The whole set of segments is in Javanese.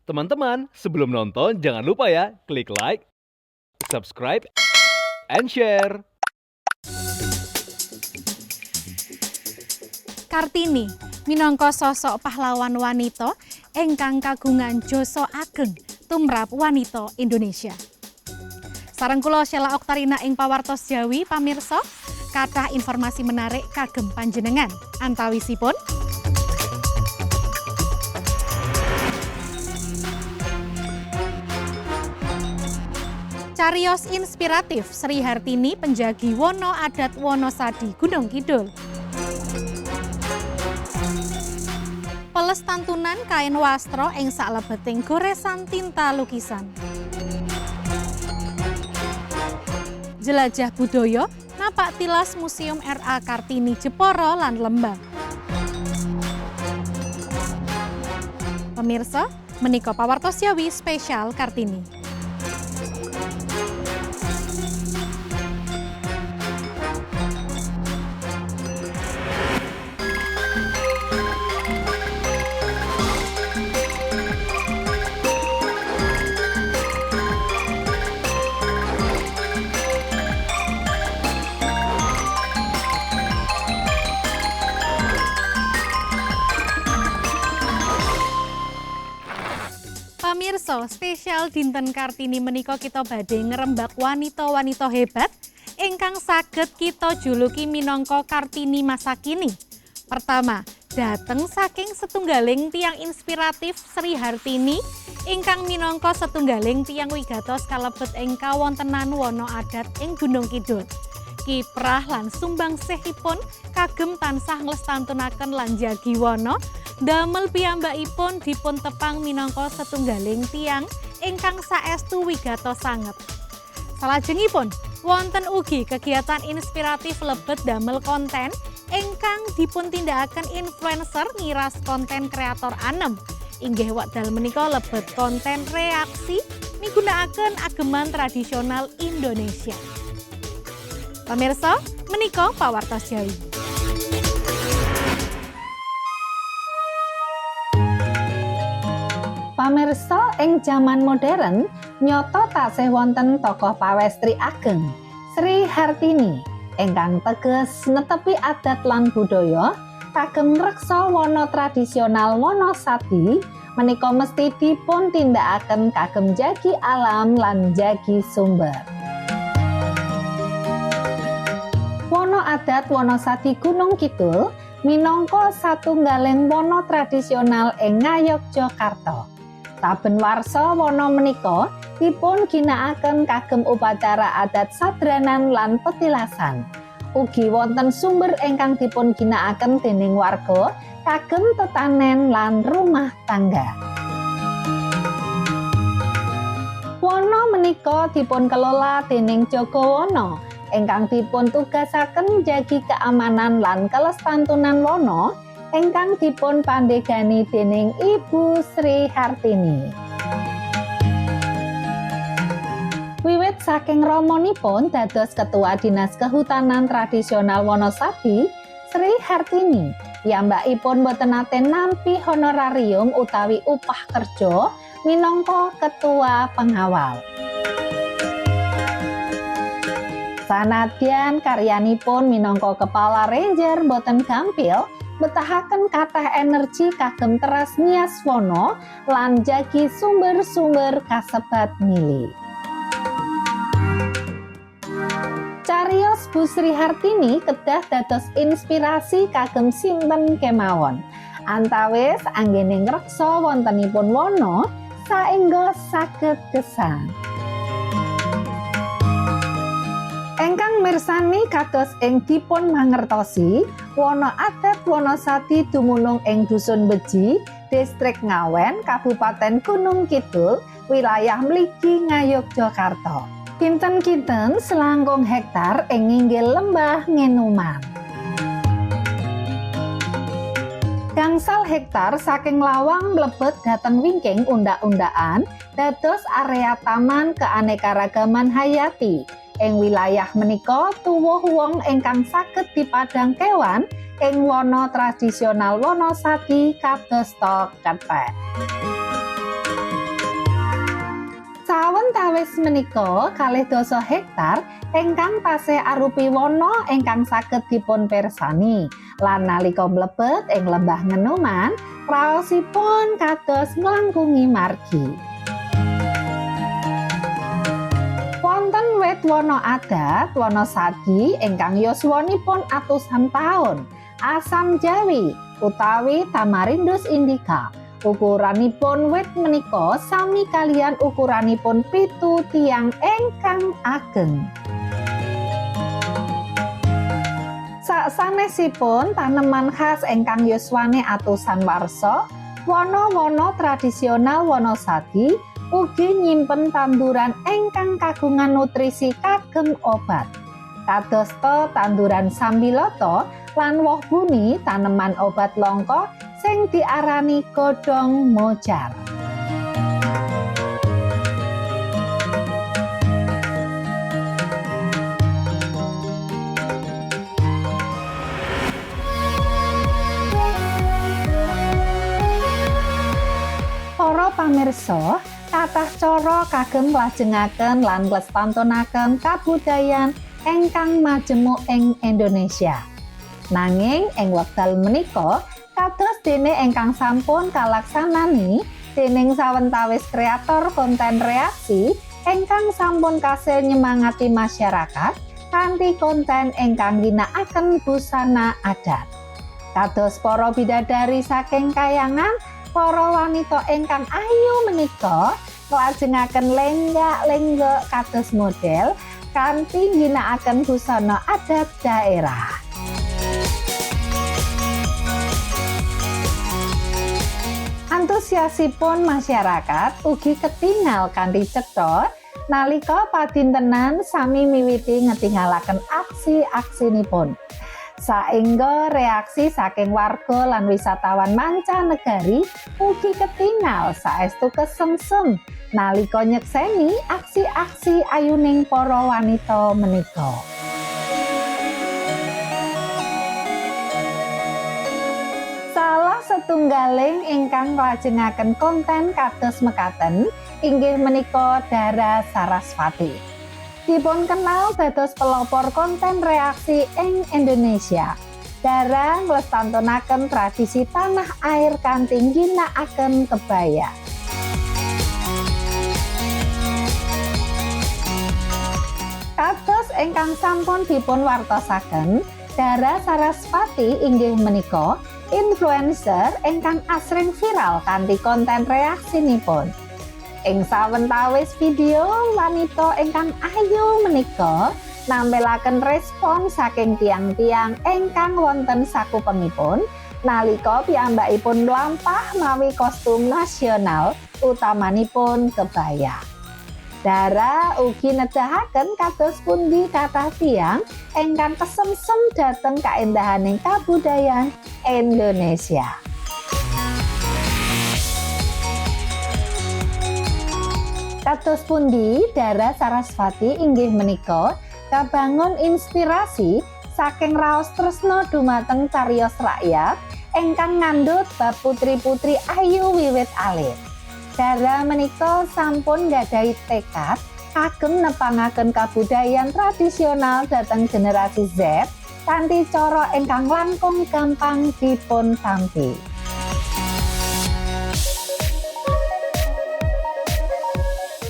Teman-teman, sebelum nonton jangan lupa ya klik like, subscribe, and share. Kartini minangka sosok pahlawan wanita ingkang kagungan jasa ageng tumrap wanita Indonesia. Sareng kula Sheila Oktarina ing Pawartos Jawi, pamirsa, kathah informasi menarik kagem panjenengan. Antawisipun cariyos inspiratif Sri Hartini penjagi Wono Adat Wonosadi Gunung Kidul. Pelestantunan kain wastra ing saklebeting goresan tinta lukisan. Jelajah budaya napak tilas Museum RA Kartini Jepara lan Lembang. Pemirsa, menika Pawartos Jawi spesial Kartini. Pamirsa, spesial dinten Kartini menika kita badhe ngrembak wanita-wanita hebat ingkang saged kita juluki minangka Kartini masa kini. Pertama, dateng saking setunggaling tiyang inspiratif Sri Hartini ingkang minangka setunggaling tiyang wigatos kalebet ing kawontenan wana adat ing Gunung Kidul. Kiprah lan sumbangsihipun kagem tansah nglestantunaken lan jagi wana, damel piyambakipun dipun tepang minangka setunggaling tiyang ingkang saestu wigatos sanget. Salajengipun wonten ugi kegiatan inspiratif lebet damel konten ingkang dipun tindakaken influencer ngiras konten kreator anem. Inggih wekdal menika lebet konten reaksi migunakaken ageman tradisional Indonesia. Pemirsa, menika Pawartos Jawi. Pamirsa, ing jaman modern nyata taksih wonten tokoh pawestri ageng Sri Hartini ingkang teges netepi adat lan budaya kagem ngreksa wana tradisional Wonosadi menika mesti dipun tindakaken kagem jagi alam lan jagi sumber. Wana adat Wonosadi Gunung Kidul minangka satunggaling wana tradisional ing Ngayogyakarta. Saben warsa wana menika dipun ginakaken kagem upacara adat sadranan lan petilasan. Ugi wonten sumber ingkang dipun ginakaken dening warga kagem tetanen lan rumah tangga. Wana menika dipun kelola dening Jogowono ingkang dipun tugasaken jagi keamanan lan kelestantunan wana ingkang dipun pandegani dening Ibu Sri Hartini. Wiwit saking ramanipun dados Ketua Dinas Kehutanan Tradisional Wonosadi, Sri Hartini piyambakipun boten nate nampi honorarium utawi upah kerja minangka ketua pengawal. Sanadyan karyanipun minangka kepala ranger boten gampil, betahaken kathah energi kagem teras nias wana lan jagi sumber-sumber kasebat mili. Cariyos Bu Sri Hartini kedah dados inspirasi kagem sinten kemawon. Antawis anggene ngreksa wontenipun wana saengga saged gesang. Engkang mirsani kados ing dipun mangertosi, wana adat Wonosadi dumunung ing Dusun Beji, Distrik Ngawen, Kabupaten Gunung Kidul, wilayah Mligi, Ngayogyakarta. Kinten-kinten selangkung hektar ing nginggil lembah Ngenuman. Gangsal hektar saking lawang mlebet dhateng wingking undak-undakan dados area taman keanekaragaman hayati. Ing wilayah menika tuwuh wong ingkang saged dipadang kewan ing wana tradisional Wonosadi kadosta kethek. Luas menika 12 hektar ingkang tasih arupi wana ingkang saged dipun pirsani. Lan nalika mlebet ing lembah Ngenoman, raosipun kados nglangkungi margi. Wonten wit wana adat Wanasadi ingkang yuswanipun atusan taun, asam jawi utawi Tamarindus indica. Ukuranipun wit menika sami kaliyan ukuranipun 7 tiyang ingkang ageng. Saksanesipun taneman khas ingkang yuswane atusan warsa, wana-wana tradisional Wanasadi ugi nyimpen tanduran ingkang kagungan nutrisi kagem obat. Kadosta tanduran sambiloto lan woh buni taneman obat langka sing diarani godhong mojar. Para pamirsa, kathah cara kagem nglajengaken lan nglestantunaken kabudayan ingkang majemuk ing Indonesia. Nanging ing wekdal menika kados dene ingkang sampun kalaksanani dening sawentawis kreator konten reaksi ingkang sampun kasil nyemangati masyarakat kanthi konten ingkang ginakaken busana adat. Kados para bidadari saking kayangan, para wanita ingkang ayu menika nglajengaken lenggak-lenggok kados model kanthi ngginakaken busana adat daerah. Antusiasipun masyarakat ugi ketingal kanthi cetha nalika padintenan sami miwiti ngetingalaken aksi-aksinipun. Saengga reaksi saking warga lan wisatawan mancanegari ugi ketingal saestu kesemsem nalika nyekseni aksi-aksi ayuning para wanita menika. Salah setunggaling ingkang nglajengaken konten kados mekaten inggih menika Dara Sarasvati. Dipun kenal dados pelopor konten reaksi ing Indonesia. Dara nglestantunaken tradisi tanah air kanthi ngginakaken kebaya. Kados ingkang sampun dipun wartosaken, Dara Sarasvati inggih menika influencer ingkang asring viral kanthi konten reaksinipun. Ing sawentawis video wanita ingkang ayu menika nampilaken respon saking tiyang-tiyang ingkang wonten sakupengipun nalika piyambakipun mlampah mawi kostum nasional utamanipun kebaya. Dara ugi nedahaken kados pundi kathah tiyang ingkang kesemsem dhateng kaendahaning kabudayan Indonesia. Kados pundi Dara Sarasvati inggih menika kabangun inspirasi saking raos tresna dumateng cariyos rakyat ingkang ngandhut bab putri-putri ayu wiwit alit. Dara menika sampun nggadahi tekad kagem nepangaken kabudayan tradisional dhateng generasi Z kanthi cara ingkang langkung gampang dipun tampi.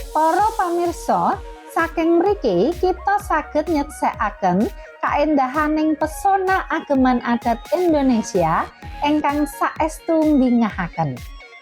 Para pamirsa, saking mriki kita saged nyeksekaken kaendahaning pesona ageman adat Indonesia ingkang saestu mbingahaken.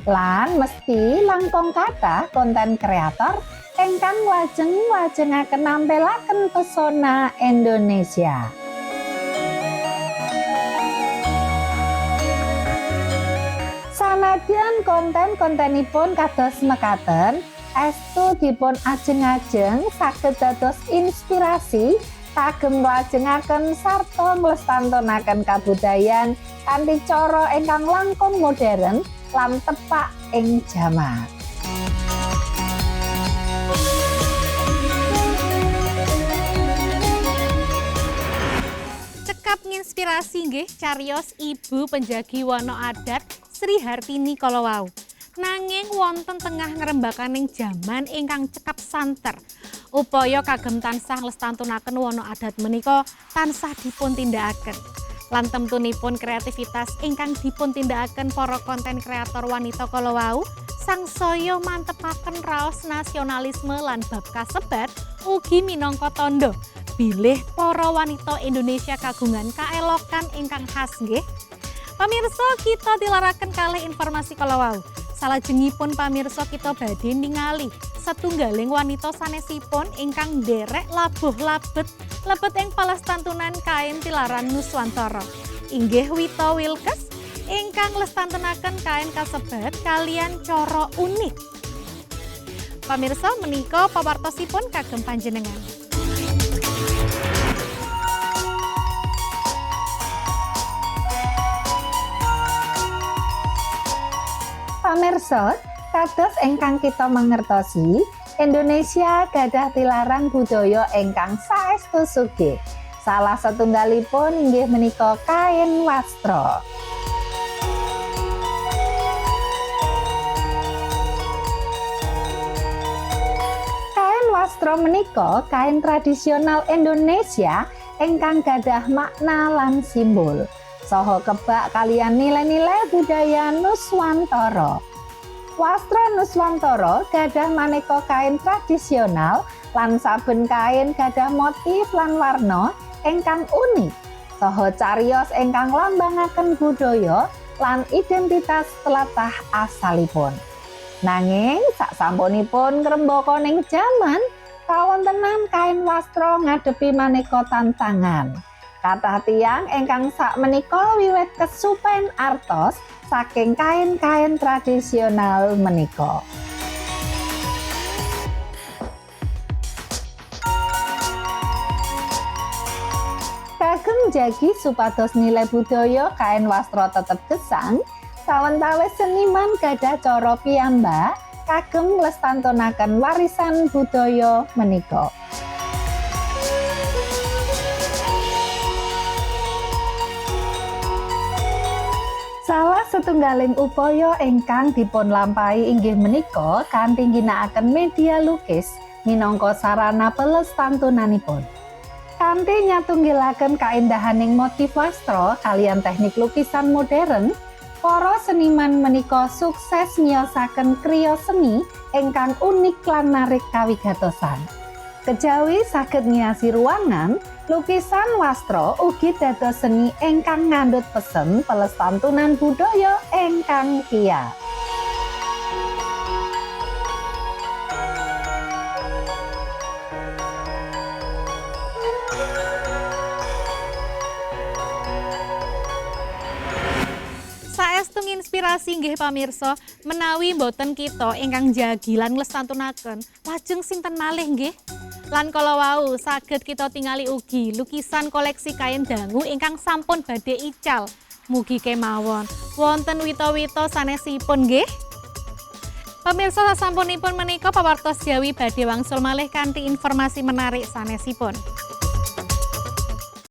Lan mesti langkung kathah konten kreator ingkang lajeng-lajengaken nampilaken pesona Indonesia. Sanadyan konten-kontenipun kados mekaten, estu dipun ajeng-ajeng saged dados inspirasi kagem nglajengaken sarta nglestantunaken kabudayan kanthi cara ingkang langkung modern lan tepak ing jaman. Cekap nginspirasi nggih cariyos Ibu Penjagi Wana Adat Sri Hartini kala wau. Nanging wonten tengah ngrembakaning jaman ingkang cekap santer. Upaya kagem tansah nglestantunaken wana adat menika tansah dipun tindakaken. Lan temtunipun kreativitas ingkang dipun tindakaken para konten kreator wanita kala wau sangsaya mantepaken raos nasionalisme lan bab kasebat ugi minangka tandha bilih para wanita Indonesia kagungan kaelokan ingkang khas nggih. Pamirsa, kita tilaraken kalih informasi kala wau. Salajengipun pamirsa, kita badhe ningali setunggaling wanita sanesipun ingkang nderek labuh labet lebet ing palestantunan kain tilaran Nuswantara. Inggih Wita Wilkes ingkang lestantunaken kain kasebat kalian cara unik. Pamirsa, menika pawartosipun kagem panjenengan. Pamirsa, kados ingkang kita mangertosi, Indonesia gadah tilaran budaya ingkang saestu sugih. Salah satunggalipun inggih menika kain wastra. Kain wastra menika kain tradisional Indonesia ingkang gadah makna lan simbol saha kebak kaliyan nilai-nilai budaya Nuswantara. Wastra Nuswantara gadah maneka kain tradisional lan saben kain gadah motif lan warna ingkang unik saha cariyos ingkang nglambangaken budaya lan identitas tlatah asalipun. Nanging saksampunipun ngrembaka ning jaman, kawontenan kain wastra ngadepi maneka tantangan. Kathah tiyang ingkang sakmenika wiwit kesupen artos saking kain-kain tradisional menika. Kagem jagi supados nilai budaya kain wastra tetep gesang, sawentawis seniman gadah cara piyambak kagem nglestantunaken warisan budaya menika. Salah setunggaling upaya ingkang dipun lampahi inggih menika kanthi ngginakaken media lukis minangka sarana pelestantunanipun. Kanthi nyatunggilaken kaendahaning motif wastra kaliyan teknik lukisan modern, para seniman menika sukses miyosaken kriya seni ingkang unik lan narik kawigatosan. Kejawi saged ngiasi ruangan, lukisan wastra ugi dados seni ingkang ngandhut pesen pelestantunan budaya ingkang kiyat. Saestu nginspirasi nggih pamirsa, menawi mboten kita ingkang jagi lan nglestantunaken, lajeng sinten malih nggih? Lan kala wau saged kita tingali ugi lukisan koleksi kain dangu ingkang sampun badhe ical. Mugi kemawon wonten wita-wita sanesipun nggih. Pamirsa, sasampunipun menika pawartos Jawi badhe wangsul malih kanthi informasi menarik sanesipun.